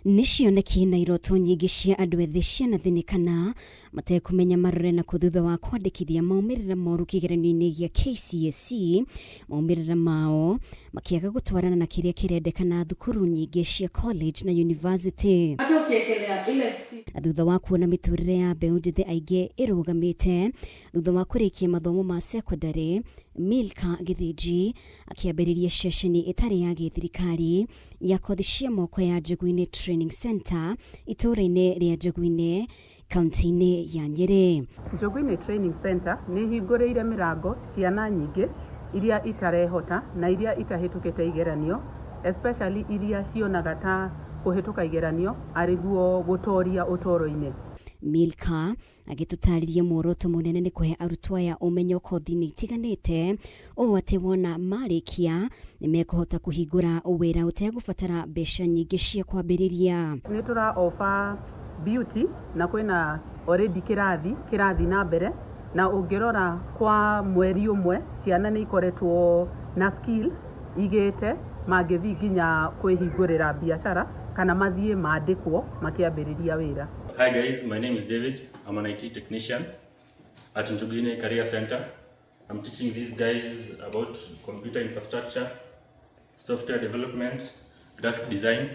Nĩ cioneki na iroto nyingĩ cia andũ ethĩ cianathinĩkana matekũmenya marore na kũ thutha wa kwandĩkithia maumĩrĩra moru kĩgeranio-inĩ gĩa KCSE, maumĩrĩra mao makĩaga gũtwarana na kĩrĩa kĩrendekana thukuru nyingĩ cia college na university. Na thutha wa kuona mĩtũrĩre ya mbeũ njĩthĩ aingĩ ĩrũgamĩte thutha wa kũrĩkia mathomo ma sekondarĩ, Milka Gĩthĩnji akĩambĩrĩria ceceni ĩtarĩ ya gĩthirikari ya kothi cia moko ya Njũgũ-inĩ Training Centre itũũra-inĩ rĩa Njũgũ-inĩ kaunti-inĩ ya Nyĩrĩ. Njũgũ-inĩ Training Centre nĩ ĩhingũrĩire mĩrango ciana nyingĩ iria itarehota na iria itahĩtũkĩte igeranio, especially iria cionaga ta kũhĩtũka igeranio arĩguo gũtoria ũtũũro-inĩ. Milka Agĩtũtaarĩria muoroto mũnene nĩ kũhe arutwo aya ũmenyo kothi-inĩ itiganĩte ũũ atĩ wona marĩkia nĩ mekũhota kũhingũra wĩra ũtegũbatara mbeca nyingĩ cia kwambĩrĩria. Nĩ tũra offer beauty na kwĩna already kĩrathi kĩrathiĩ na mbere na ũngĩrora kwa mweri ũmwe ciana nĩ ikoretwo na skill igĩte mangĩthiĩ nginya kwĩhingũrĩra biacara kana mathiĩ mandĩkwo makĩambĩrĩria wĩra. Hi guys, my name is David. I'm an IT technician at Njuguine Career Center. I'm teaching these guys about computer infrastructure, software development, graphic design.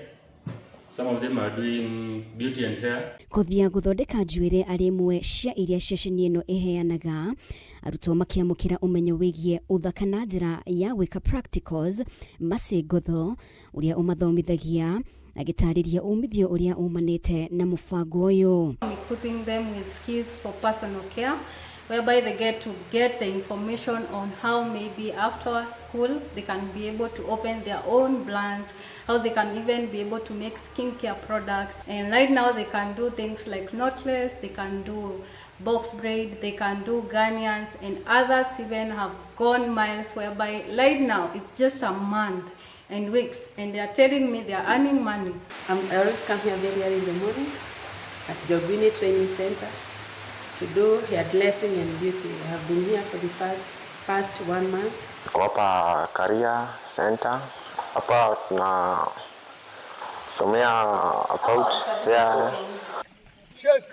Some of them are doing beauty and hair. Kothi ya gũthondeka njuĩrĩ arĩ imwe cia iria ceceni ĩno ĩheanaga, arutwo makĩamũkĩra ũmenyo wĩgiĩ ũthaka na njĩra ya gwĩka practicals. Mercy Ngotho ũrĩa ũmathomithagia agĩtarĩria umithio ũrĩa umanĩte na mũbango ũyũ. Equipping them with skills for personal care, whereby they get to get the information on how maybe after school they can be able to open their own brands, how they can even be able to make skincare products. And right now they can do things like knotless, they can do box braid, they can do Ghanaians, and others even have gone miles, whereby right now it's just a month and weeks, and they are telling me they are earning money. I always come here very early in the morning at Njoguini Training Center to do hairdressing and beauty. I have been here for the past one month. Tuko hapa Career Center. Hapa tunasomea about hair. Shake.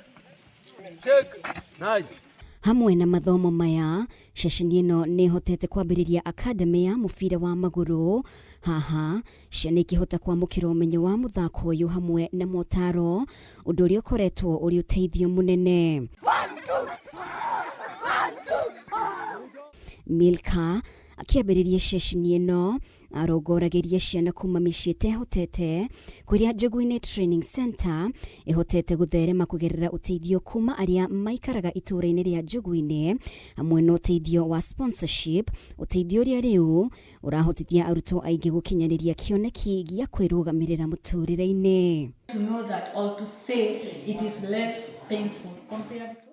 Shake. Nice. Hamwe na mathomo maya, ceceni ĩno nĩ ĩhotete kwambĩrĩria academy ya mũbira wa magũrũ. Haha, ciana ikĩhota kwamũkĩra ũmenyo wa mũthako ũyũ hamwe na motaro, ũndũ ũrĩa ũkoretwo ũrĩ ũteithio mũnene. Milka akĩambĩrĩria ceceni ĩno arongoragĩria ciana kuma mĩciĩ ĩtehotete kũrĩa Njũgũ-inĩ Training Center ĩhotete gũtherema kũgerera ũteithio kuma arĩa maikaraga itũũra-inĩ rĩa Njũgũ-inĩ hamwe na ũteithio wa sponsorship, ũteithio ũrĩa rĩu ũrahotithia arutwo aingĩ gũkinyanĩria kĩoneki gĩa kwĩrũgamĩrĩra mũtũrĩre-inĩ. To know that or to say it is less painful compared to